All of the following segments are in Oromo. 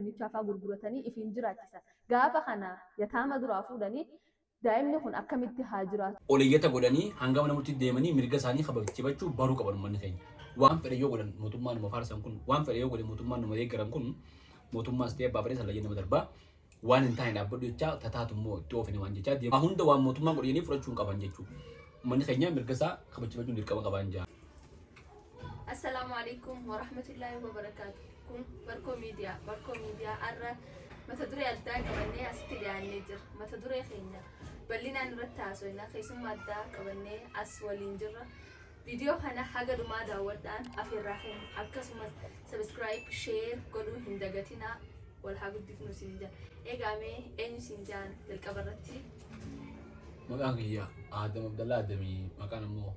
dinnichaa fa'aa gurguratanii ifiin jiraachisan. Gaafa kana yataama duraa fuudhanii daa'imni kun akkamitti haa jiraatu? Ol iyyata godhanii hanga mana murtii deemanii mirga isaanii kabajchifachuu baruu qaban uummanni keenya. Waan fedhe yoo godhan mootummaa numa faarsan kun, waan fedhe yoo godhe mootummaa numa deeggaran kun, mootummaas ta'e abbaa fedhe sallayya nama darbaa waan hin taane dhaabbadhu jechaa tataatu immoo itti oofine waan jechaa deema. Hunda waan mootummaan godhe jedhanii fudhachuu hin qaban jechuudha. Uummanni keenya mirga isaa kabachiifachuun dirqama qabaan jaa. Assalaamu alaikum warahmatullaahi wabarakaatu. Kun Barkoo Miidiyaa. Barkoo Miidiyaa har'a mata duree addaa qabannee asitti dhiyaannee jira. Mata duree keenya bal'inaan irratti haasofna. Keessummaa addaa qabannee as waliin jirra. Viidiyoo kana haga dhumaa daawwadhaan afeerraa keenya, akkasumas subscribe, share godhuu hin dagatinaa. Wal haa guddifnu isin jedha. Egaa mee eenyu isin jaan jalqaba irratti? Maqaan kiyya Adam Abdallaa Adamii, maqaan immoo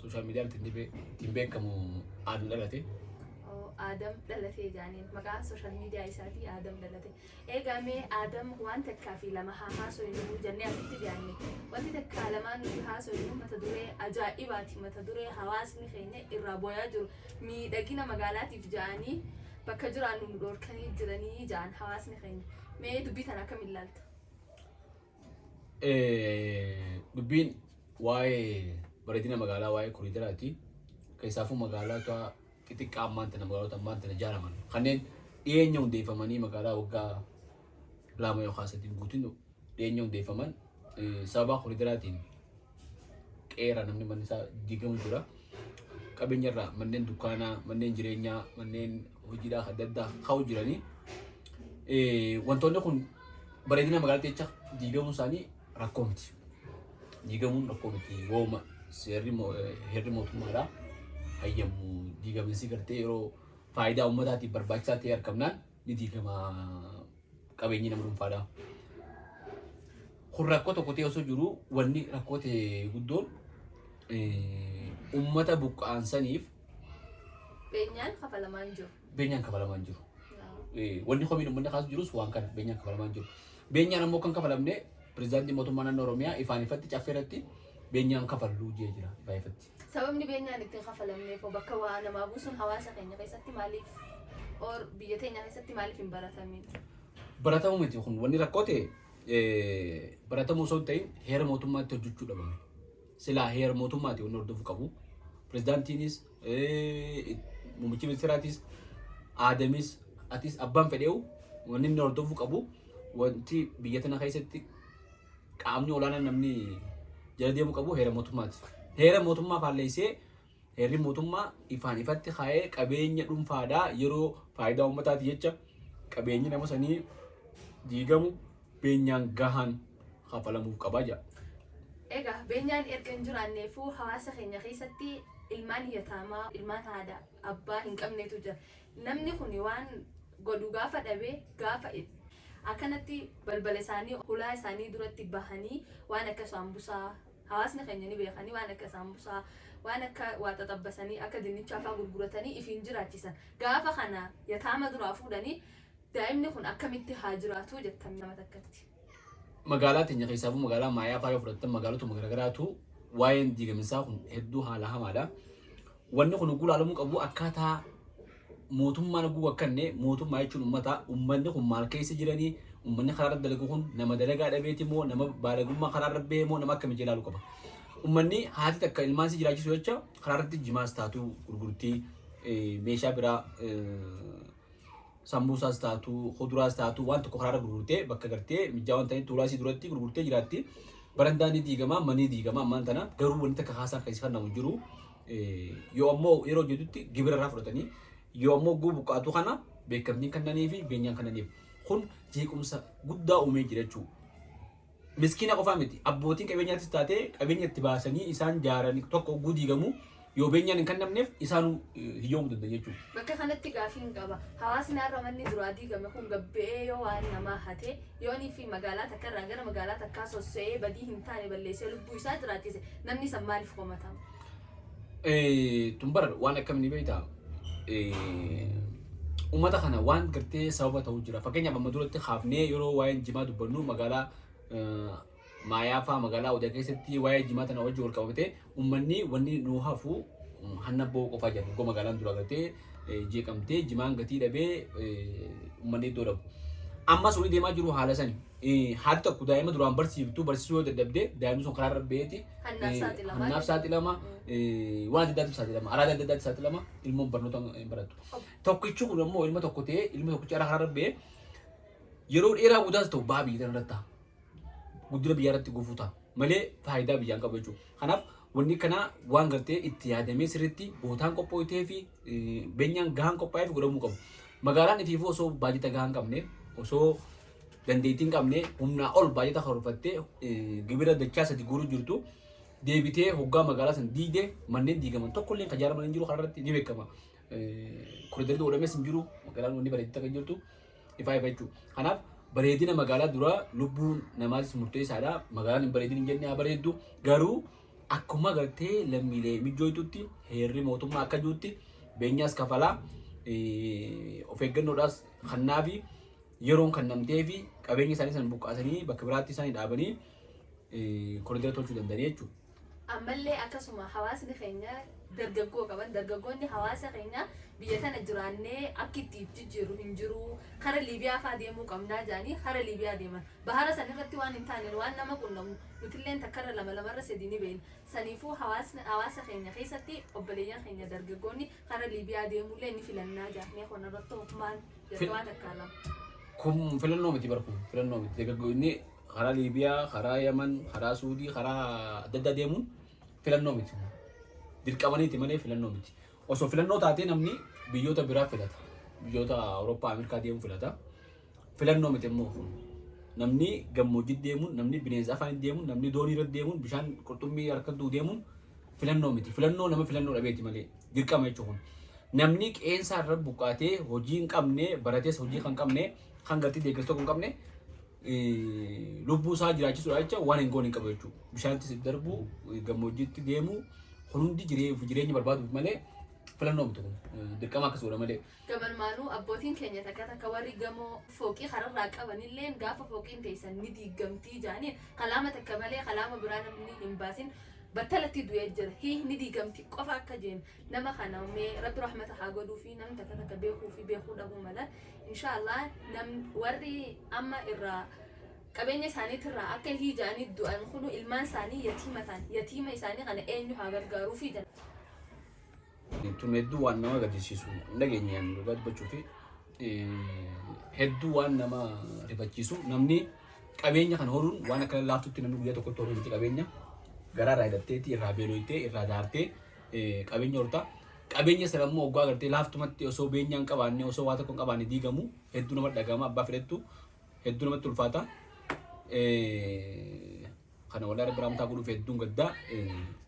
social media ittiin beekamu Adam Dhalate. Adam Dhalatee jaaniin, maqaa social media isaatii Adam Dhalate. Egaa mee Adam, waan takkaa fi lama haa haasofnu jennee asitti dhiyaanne. Wanti takkaa lamaan nuti haasofnu mata duree ajaa'ibaati. Mata duree hawaasni keenya irraa booyaa jiru. Miidhagina magaalaatiif ja'anii bakka jiraannu nu dhoorkanii jiranii ja'an hawaasni keenya. Mee dubbii tana akkamiin ilaalta? Dubbiin waa'ee bareedina magaalaa, waa'ee koriidaraati. Keessaafuu magaalota xixiqqaa ammaan tana, magaalota ammaan tana ijaaraman kanneen dhiyeenya hundeeffamanii, magaalaa waggaa 2 yookaan 3 guutuun dhiyeenya hundeeffaman, sababa koriidaraatiin qeera namni manni isaa diigamu jira. Qabeenya irraa manneen dukkaanaa, manneen jireenyaa, manneen hojiidhaa adda addaa ka'u jiranii. Wantoonni kun bareedina magaalaatti jecha diigamuun isaanii rakkoo miti. Diigamuun rakkoo miti. Wooma seerri heerri mootummaadhaa hayyamu diigamiinsi gartee yeroo faayidaa uummataatiif barbaachisaa ta'e argamnaan ni diigama qabeenyi nama dhuunfaadhaa. Kun rakkoo tokko ta'e osoo jiru, wanni rakkoo ta'e guddoon uummata buqqa'an saniif beenyaan kafalamaan jiru. Beenyaan kafalamaan jiru. Wanni komiin uummanni kaasu jirus waan kana, beenyaan kafalamaan jiru. Beenyaan ammoo kan kafalamne, pirezidaantii mootummaa naannoo Oromiyaa ifaan ifatti caffee irratti beenyaan kafalluu jee jira ifaan ifatti. Sababni beenyaan ittiin kafalamneef hoo, bakka waa namaa buusuun hawaasa keenya keessatti maaliif or biyya teenya keessatti maaliif hin baratamin? Baratamuu miti kun, wanni rakkoo ta'e baratamuu osoo hin ta'in heera mootummaatti hojjechuu dhabame. Silaa heera mootummaati wanni hordofuu qabu. Pirezidaantiinis, muummichi ministeeraatis, Aadamis, atis, abbaan fedheewu wanni inni hordofuu qabu, wanti biyya tana keessatti qaamni olaanaan namni jala deemuu qabu heera mootummaati. Heera mootummaa faalleessee, heerri mootummaa ifaan ifatti kaa'ee qabeenya dhuunfaadhaa yeroo faayidaa uummataati jecha qabeenyi nama sanii diigamu beenyaan gahaan kafalamuuf qabaa jedha. Egaa beenyaan erga hin jiraanneefuu hawaasa keenya keessatti ilmaan yataamaa, ilmaan haadha abbaa hin qabnetu jira. Namni kun waan godhu gaafa dhabe, gaafa akkanatti balbala isaanii, hulaa isaanii duratti bahanii waan akka saambusaa, hawaasni keenya ni beekanii, waan akka saambusaa, waan akka waa xaxabbasanii, akka dinnichaa fa'aa gurguratanii ifiin jiraachisan. Gaafa kana yataama duraa fuudhanii daa'imni kun akkamitti haa jiraatu jettan nama takkatti? Magaalaa teenya keessaafuu magaalaa Maayaa fa'aa yoo fudhattan, magaalotuma garaagaraatu waa'een diigaminsaa kun hedduu haala hamaadha. Wanni kun hogguu ilaalamuu qabu akkaataa mootummaan hogguu wakkanne, mootummaa jechuun uummata, uummanni kun maal keessa jiranii, uummanni karaa irra dalagu kun nama dalagaa dhabeeti moo, nama baalagummaa karaa irra bahee moo, nama akkamii ilaaluu qaba. Uummanni haati takka ilmaan si jiraachisu jecha karaa irratti jimaas taatu gurgurtii, meeshaa biraa, sambuusaas taatu, kuduraas taatu, waan tokko karaarra gurgurtee bakka gartee mijaa waan ta'eef tuulaa isii duratti gurgurtee jiraatti. Barandaan ni diigama, manni diigama ammaan tana garuu wanti takka kaasaan kan isa kennamu jiru. Yoo ammoo yeroo hojjetutti gibira irraa fudhatanii, yoo ammoo guu buqqaatu kana beekamtiin kennanii fi beenyaan kennaniif, kun jeequmsa guddaa uumee jira jechuudha. Miskiina qofaa miti, abbootiin qabeenyaattis taatee qabeenya itti baasanii isaan jaaran tokko hogguu diigamu yoo beenyaan hin kennamneef isaanuu hiyyoomuu danda'u jechuudha. Bakka kanatti gaafiin qaba. Hawaasni har'a manni duraa diigame kun gabbe'ee yoo waan namaa hate, yoonii fi magaalaa takka irraa gara magaalaa takkaa sosso'ee badii hin taane balleessee lubbuu isaa jiraachise, namni san maaliif komatama? Tun bara waan akkamii ni beektaa? Uummata kana waan gartee sababa ta'uu jira. Fakkeenyaaf amma duratti kaafnee yeroo waa'een jimaa dubbannu, magaalaa Maayaa fa'aa, magaalaa Odaa keessatti waa'ee jimaa tana wajjin wal qabatee uummanni wanni nu hafu hanna ba'uu qofaa jedhu. Goma magaalaan dura gartee jeeqamtee jimaan gatii dhabee uummanni iddoo dhabu. Ammas wanni deemaa jiru haala sani. Haati tokko daa'ima duraan barsiiftu barsiisuu yoo dadhabde daa'imni sun karaa irra ba'eeti Hannaaf saaxilama. Hannaaf saaxilama, waan adda addaatiif saaxilama, araada adda addaatiif saaxilama, ilmoon barnoota hin barattu. Tokkichi kun ammoo ilma tokko ta'ee ilmi tokkichi karaa irra ba'ee yeroo dheeraa boodaas ta'u ba'aa biyya irratti ta'a. Guddina biyyaa irratti gufuu ta'a malee faayidaa biyyaan qabu jechuudha. Kanaaf wanni kanaa waan gartee itti yaadamee sirriitti bootaan qophootee fi beenyaan gahaan qophaa'eef godhamuu qabu. Magaalaan ifiifuu osoo baajata gahaa hin qabne, osoo dandeettii hin qabne, humnaa ol baajata karoorfattee gibira dachaa sadi guuruu jirtu deebitee hoggaa magaalaa san diigde manneen diigaman tokkollee kan ijaaraman hin jiru karaa irratti ni beekama. Koriidarri godhames hin jiru, magaalaan wanni bareeddee kan jirtu ifaa ifa jechuudha. Kanaaf bareedina magaalaa dura lubbuun namaatis murteessaadha. Magaalaan hin bareedin hin jenne haa bareeddu, garuu akkuma gartee lammiilee mijjooytutti heerri mootummaa akka jirutti beenyaas kafalaa, of eeggannoodhaas kannaafi yeroon kannamtee fi qabeenya isaanii san buqqaasanii bakka biraatti isaanii dhaabanii koriidara tolchuu danda'anii jechuudha. Ammallee akkasuma hawaasni keenya dargaggoo qaban, dargaggoonni hawaasa keenya biyya tana jiraannee akki itti jijjiirru hin jiru, kara Liibiyaa faa deemuu qabnaa jedhanii kara Liibiyaa deeman. Bahara san irratti waan hin taane waan nama qunnamu nutilleen takkarra lama, lamarra sadi ni beekna. Saniifuu hawaasni hawaasa keenya keessatti obboleeyyan keenya dargaggoonni kara Liibiyaa deemuullee ni filannaa jedha. Mee kana irratti hoo maal jette waan takkaa lama? Kun filannoo miti bar, kun filannoo miti. Dargaggoonni karaa Liibiyaa, karaa Yaman, karaa Suudii, karaa adda addaa deemuun filannoo miti. Dirqamaniiti malee filannoo miti. Osoo filannoo taatee namni biyyoota biraa filata. Biyyoota Awurooppaa, Ameerikaa deemuu filata. Filannoo miti immoo kun. Namni gammoojjii deemuun, namni bineensa afaan deemuun, namni doonii irra deemuun, bishaan qurxummii harka deemuun filannoo miti. Filannoo nama filannoo dhabeeti malee dirqama jechuun kun. Namni qeensaa irra buqqaatee hojii hin qabne, baratees hojii kan qabne, kan gartee deeggarsa tokko hin qabne, lubbuu isaa jiraachisuudha jecha waan hin goone hin qabu jechuudha. Bishaanittis darbuu, gammoojjiitti deemuu, kun hundi jireenya barbaaduuf malee filannoo miti kun. Dirqama akkas godha malee. Gamalmaanuu abbootiin keenya takka takka warri gamoo fooqii kararraa qabanillee gaafa fooqiin teessan ni diigamtii jedhanii kalaama takka malee kalaama biraa namni hin baasin battalatti du'ee jira. Hii ni diigamti qofa akka jeen nama kana mee Rabbi rahmata haa godhuu fi namni takka takka beekuu fi beekuu dhabuu mala. Inshaallah nam warri amma irraa qabeenya isaaniitirraa akka hii jedhanii du'an kunu ilmaan isaanii yatiima ta'an, yatiima isaanii kana eenyu haa gargaaruu fi jedhan. Tun hedduu waan nama gaddisiisu hin dhageenyaan dhugaa dubbachuu fi hedduu waan nama rifachiisu. Namni qabeenya kana horuun waan akka laaftutti namni guyyaa tokkotti horuu miti. Qabeenya garaa irraa hidhatteeti, irraa beeloytee, irraa daartee qabeenya horta. Qabeenya sana immoo waggaa gartee laaftumatti osoo beenyaa hin qabaanne, osoo waa tokko hin qabaanne diigamu hedduu nama dhagahama, abbaa fedhettu hedduu namatti ulfaata. Kana walaa Rabbi rahmataa godhuuf hedduun gaddaa.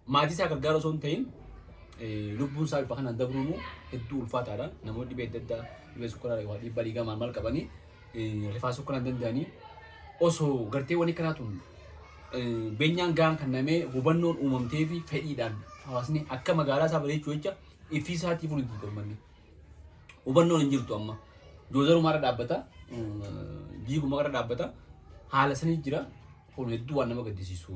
Maatii isaa gargaaru osoo hin ta'in lubbuun isaa bifa kanaan dabruun hedduu ulfaataadha. Namoonni dhibee adda addaa, dhibee sukkaraa, waa dhiibbaa dhiigaa maal maal qabanii rifaasuu kanaan danda'anii osoo gartee wani kanaa tun beenyaan gahaan kan namee hubannoon uumamtee fi fedhiidhaan hawaasni akka magaalaa isaa bareechuu jecha ifii isaatiif hundi diigamanni. Hubannoon hin jirtu amma. Doozarumaa irra dhaabbata, diigumaa irra dhaabbata. Haala sanii jira. Kun hedduu waan nama gaddisiisu.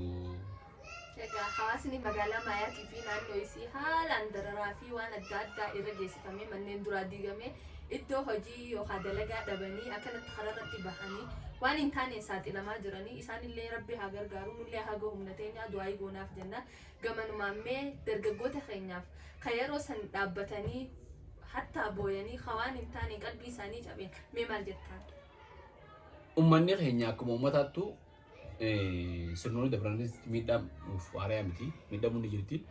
Egaa hawaasni magaalaa Maayaatii fi naannoo isii haalaan dararaa fi waan adda addaa irra geessifamee, manneen duraa diigamee, iddoo hojii yookaan dalagaa dhabanii akkanatti kararratti bahanii waan hin taaneen saaxilamaa jiranii, isaanillee Rabbi haa gargaaru, nullee haga humna teenyaa du'aayii goonaaf jenna. Gamanumaan mee dargaggoota keenyaaf ka yeroo san dhaabbatanii hattaa booyanii ka waan hin taane qalbii isaanii cabeen mee maal jettaan? Uummanni keenya akkuma uummataattu sirnoonni dabranis miidhaa nuuf haarayaa miti. Miidhamuun ni jirti.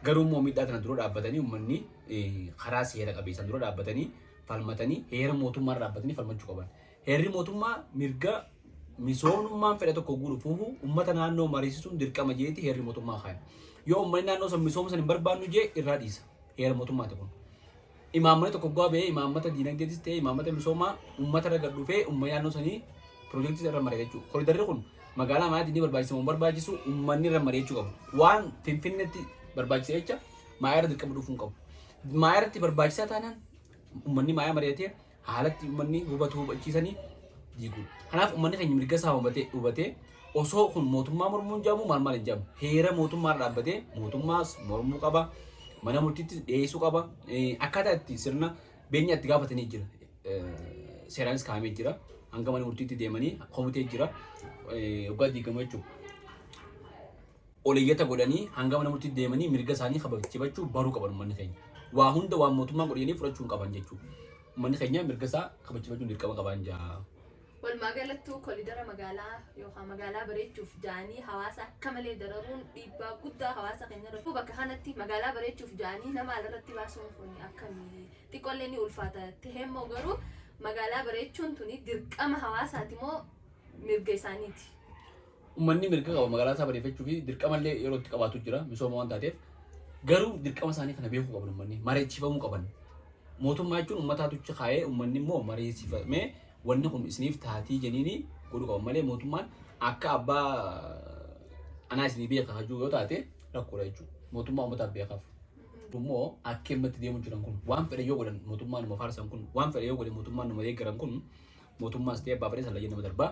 Garuu immoo miidhaa kana dura dhaabbatanii uummanni karaa seera qabeessaan dura dhaabbatanii falmatanii, heera mootummaa irra dhaabbatanii falmachuu qaban. Heerri mootummaa mirga misoomummaan fedha tokko guutuuf uummata naannoo mariisisuun dirqama jeeti heerri mootummaa kaaya. Yoo uummanni naannoo san misooma san hin barbaannu jee irraa dhiisa. Heera mootummaati kun. Imaammanni tokko gowwaa ba'ee, imaammata diinagdeetis ta'e imaammata misoomaa, uummata irra gad dhufee uummanni naannoo sanii piroojeektii irra mari'ata jechuudha. Koriidarri kun magaalaa Maayaatti ni barbaachisa moo hin barbaachisu uummanni irra mari'achuu qabu. Waan Finfinneetti barbaachisa jecha Maayaa irra dirqama dhufuu hin qabu. Maayaa irratti barbaachisaa taanaan uummanni Maayaa mari'atee haalatti uummanni hubatu hubachiisanii diiguudha. Kanaaf uummanni keenya mirga isaa hubatee osoo kun mootummaa mormuu hin jaamu maal maal hin jaamu, heera mootummaa irra dhaabbatee mootummaas mormuu qaba, mana murtiitti dhiyeessuu qaba, akkaataa itti sirna beenyaa itti gaafatanii jira. Seeraanis kaa'amee jira. Hanga mana murtiitti deemanii komitee jira. Waggaa diigamu jechuudha. Oliyyata godhanii hanga mana murtiitti deemanii mirga isaanii kabajachuu baruu qaban uummanni keenya. Waa hunda waan mootummaan godhanii fudhachuu hin qaban jechuudha. Uummanni keenya mirga isaa kabachiifachuun dirqama qaban jaa. Walumaa galattuu kolidara magaalaa yookaan magaalaa bareechuuf ja'anii hawaasa akka malee dararuun dhiibbaa guddaa hawaasa keenya irratti, bakka kanatti magaalaa bareechuuf ja'anii nama alarratti baasuun kun akkamii xiqqoollee ni ulfaata ta'emmoo, garuu magaalaa bareechuun tuni dirqama hawaasaati moo mirga isaaniiti? Uummanni mirga qaba magaalaa isaa bareeffachuu fi dirqamallee yeroo itti qabaatu jira misooma waan taateef. Garuu dirqama isaanii kana beekuu qaban, uummanni mareechifamuu qaban. Mootummaa jechuun uummataatu achi kaa'ee, uummanni immoo mareessifamee wanni kun isiniif taatii jeniini godhuu qaban malee, mootummaan akka abbaa anaa isinii beeka hajuu yoo taate rakkoodha jechuudha. Mootummaa uummataaf beekaaf. Immoo akka himmatti deemu jiran kun, waan fedhe yoo godhan mootummaa numa faarsan kun, waan fedhe yoo godhe mootummaan numa deeggaran kun, mootummaas ta'e abbaa fedhe sallayya nama darbaa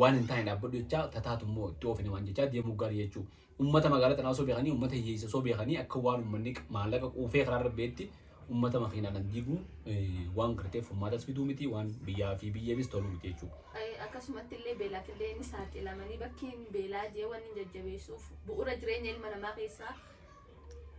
waan hin taane dhaabbadhu jechaa tataatu immoo itti oofine waan jechaa deemuu gaarii jechuudha. Uummata magaalaa tanaa osoo beekanii, uummata hiyyeessa osoo beekanii, akka waan uummanni maallaqa quufee karaa irra beetti uummata makiinaadhaan diiguun waan gartee furmaatas fiduu miti, waan biyyaa fi biyyeefis toluu miti jechuudha. Akkasumatti illee beelaaf illee ni saaxilamanii. Bakkiin beelaa jee wanni jajjabeessuuf, bu'uura jireenya ilma namaa keessaa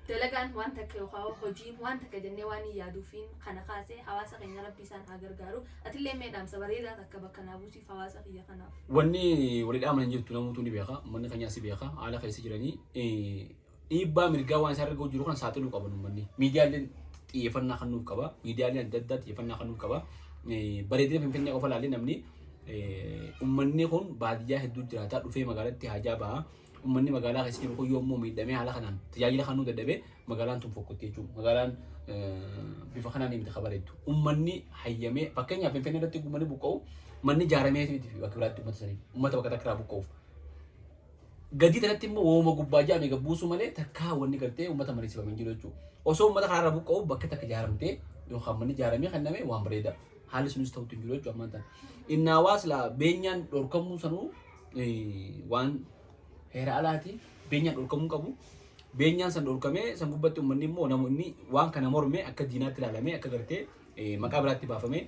dalagaan waan takka yookaan hojiin waan takka jennee waan hin yaaduufiin kana kaasee, hawaasa keenya Rabbi isaan haa gargaaru. Atillee mee dhaamsa bareedaa takka bakka naa buusiif hawaasa kiyya kanaaf. Wanni walii dhaaman hin jirtu, namuutu ni beeka. Uummanni keenyaas ni beeka. Haala keessa jiranii dhiibbaa mirgaa waan isaan irra jiru kana saaxiluu qaban uummanni. Miidiyaaleen xiyyeeffannaa kennuuf qaba. Miidiyaaleen adda addaa xiyyeeffannaa kennuuf qaba. Bareedina Finfinnee qofa ilaalee namni, uummanni kun baadiyyaa hedduu jiraataa dhufee magaalatti haajaa ba'a. Uummanni magaalaa keessa jiru kun yommuu miidhamee haala kanaan tajaajila kennuu dadhabee, magaalaan tun fokkotti jechuudha. Magaalaan bifa kanaan miti kabareettu. Uummanni hayyamee, fakkeenyaaf Finfinnee irratti uummanni buqqa'u manni ijaaramee miti bakka biraatti uummata saniif, uummata bakka takka irraa buqqa'uuf. Gadii tanatti immoo wooma gubbaa jaame gabbuusuu malee takkaa wanni gartee uummata mariisifamee jiru jechuudha. Osoo uummata karaarra buqqa'u bakka takka ijaaramtee yookaan manni ijaaramee kenname waan bareeda. Haalli sunis ta'utu hin jiru jechuudha ammaan tana. Inni hawaas laa beenyaan dhorkamuu sanuu waan heera alaati, beenyaan dhorkamuu qabu. Beenyaan san dhorkamee san gubbatti uummanni immoo namoonni waan kana morme akka diinaatti ilaalamee, akka gartee maqaa biraatti baafamee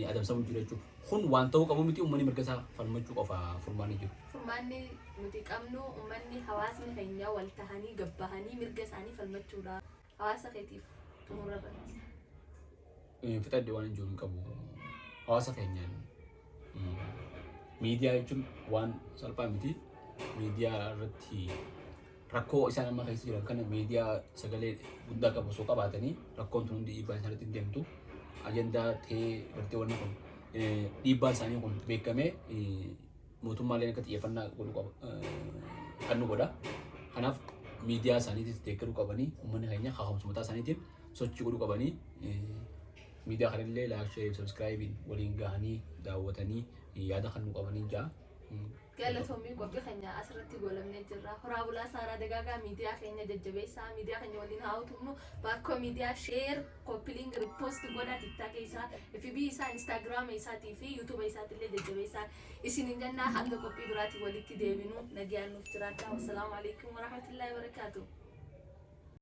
adamsamuu jiru jechuudha. Kun waan ta'uu qabu miti, uummanni mirga isaa falmachuu qofa furmaanni jiru. Furmaanni nuti qabnu uummanni, hawaasni keenya wal tahanii gabbahanii mirga isaanii falmachuudha. Hawaasa keetiif xumura irratti. Fixadhe, waan hin jiru hin qabu. Hawaasa keenyaan, miidiyaa jechuun waan salphaa miti. Miidiyaa irratti rakkoo isaan amma keessa jiran kana miidiyaa sagalee guddaa qabu osoo qabaatanii, rakkoon tun hundi dhiibbaan isaaniitti hin deemtu. Ajandaa ta'ee gartee wanni kun dhiibbaan isaanii kun beekamee mootummaaleen akka xiyyeeffannaa godhuu qaba kan nu godha. Kanaaf miidiyaa isaaniitis deeggaruu qabanii, uummanni keenya kaka'umsa mataa isaaniitiin sochii godhuu qabanii, miidiyaa kanallee like, share, subscribe waliin gahanii daawwatanii yaada kan nu qabanii ja'a. Galatoomii, qophii keenya asirratti goolabnee jirra. Horaa bulaa, Saaraa Dagaagaa miidiyaa keenya jajjabeessaa, miidiyaa keenya waliin haa utumnu. Baarkoo miidiyaa share, copy link, repost godhaa, TikTok isaa, FB isaa, Instagram isaatii fi YouTube isaatiillee jajjabeessaa. Isinin jennaa, hanga qophii biraatiin walitti deebinu nagayaan nuuf jiraadhaa. Wassalaamu alaikum warahmatullahi wabarakaatuh.